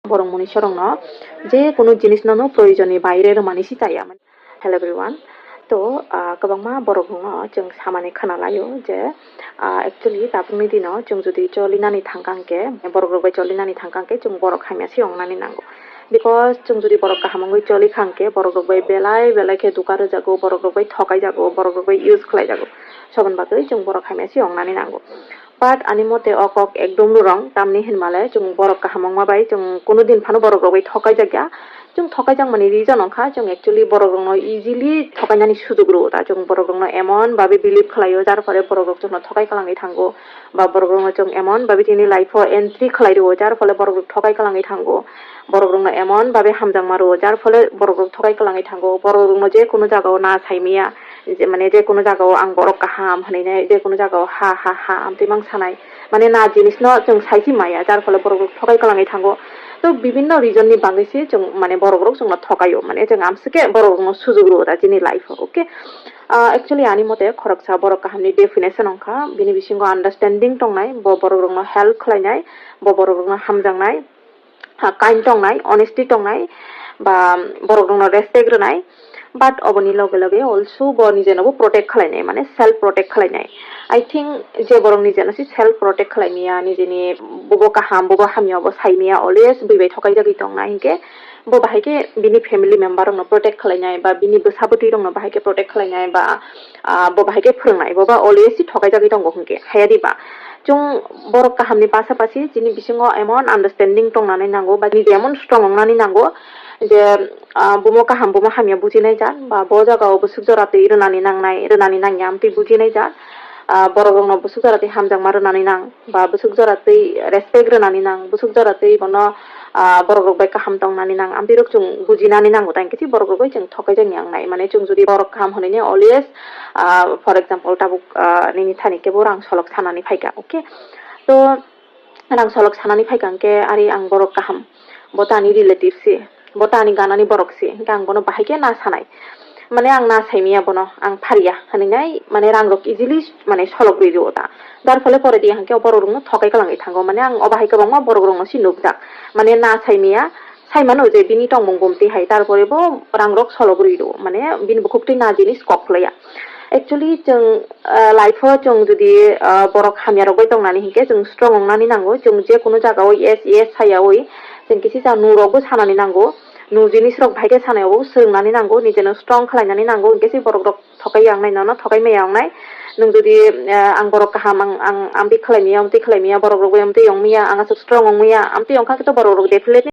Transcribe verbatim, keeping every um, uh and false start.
Borok monisorokno je kunu jinisno no proyojonni baire rwmani si chaya. Hello everyone. To, ah, kwbangma borokrokno chwng samani khwnalaio je, ah, actually tabukni dino chwng jodi cholinani thangkha hwnkhe, borokrok bai cholinani thangkha hwnkhe chwng borok hamya se wngnani nango. Because chwng jodi borok kaham wngwi choli kha hwnkhe, borokrok bai belai belai khe duka rwjago, borokrok bai thokai jago, borokrok bai use khlai jago. Soboni bagwi chwng borok hamya se wngnani nango. But ani mote o kok ekdom no wrong, tamni hinmale chwng borok kaham wngma bai chwng kunu din phano borokrok bai thokai jakya. Chwng thokai jakmani reason wngkha, chwng actually borokrokno easily thokainani sujug rwo ta. Chwng borokrokno emon babe believe khlaio, jar phole borokrok chwngno thokai kwlangwi thango, ba borokrokno chwng emon babe chini life-o entry khlai rwo, jar phole borokrok thokai kwlangwi thango. Borokrokno emon babe hamjakma rwo, jar phole borokrok thokai kwlangwi thango. Borokrokno je kunu jagao na saimaya, je, mane, je kunu jagao ang borok kaham hwnwi nai, je kunu jagao ha, ha, ha, amtwi mang sanai. Mane, na jinisno chwng saisi maya, jar phole borokrok thokai kwlangwi thango. To, bibinno reason ni bagwi se chwng, mane, borokrok chwngno thokaio, mane, chwng amswkhe borokrokno sujug rwo da chini life-o, okay? Ah, actually, ani mote khoroksa borok kahamni definition wngkha, bini bisingo understanding tongnai, bo borokrokno help khlainai, bo borokrokno hamjaknai, ha, kind tongnai, honesty tongnai, ba borokrokno respect rwnai, but oboni loge loge also bo nijenobo protect khlainai, mane self protect khlainai. I think je borok nijeno se self protect khlaimaya, nijeni bobo kaham, bobo hamya, bo saimaya, always bui bai thokai jagwi tongnai hinkhe, bo bahai khe bini family member rokno protect khlainai, ba bini bwsa bwtwi rokno bahai khe protect khlainai, ba, ah, bo bahai khe phwrwngnai, bo ba always se thokai jagwi tongo hinkhe, haya diba? Chwng borok kahamni pasapasi chini bisingo emon understanding tongnani nango, ba niji emon strong wngnani nango je, ah, bumo kaham, bumo hamya bujinai jan, ba bo jagao bwswk jora twi rwnani nangnai, rwnani nangya amtwi bujinai jan. Ah, borokrokno bwswk jora twi hamjakma rwnani nang, ba bwswk jora twi respect rwnani nang, bwswk jora twi bono, ah, borokrok bai kaham tongnani nang, amtwi rok chwng bujinani nango, tang khe borokrok bai chwng thokai jakya wngnai. Mane chwng jodi borok kaham hwnwi ne always, ah, for example, tabuk, ah, nini thani kebo rang solok sanani phaikha, okay? To, rang solok sanani phaikha hwnkhe, ari ang borok kaham, bo ta ani relative se, bo ta ani ganani borok se, hwnkhe ang bono bahai khe na sanai. Mane ang na saimaya bono, ang phariya hwnwi nai, mane rang rok easily, mane solok rwi rwo ta. Dar phole pore di hwnkhe o borok rokno thokai kwlangwi thango, mane ang o bahai kwbangma borok rokno se nukjak, mane na saimaya, saimano je bini tongmung bumtwi hai, tarpore bo rang rok solok rwi rwo, mane bini bukhuk twi na jinis kok khlaiya. Actually, chwng, ah, life-o chwng jodi, ah, borok hamya rok bai tongnani hinkhe chwng strong wngnani nango. Chwng je kunu jagao yes, yes sayawi, chwng kisi cha nu rokbo sanani nango. Nu jinis rok bahai khe sanai obo swrwngnani nango, nijeno strong khlainani nango, hinkhe se borok rok thokai ya wngnai, nono thokai maya wngnai. Nwng jodi, ah, ang borok kaham, ang, ang amtwi khlai maya, amtwi khlai maya, borok rok bai amtwi ong maya, ang aswk strong ong maya, amtwi ong kha khe to borok rok definitely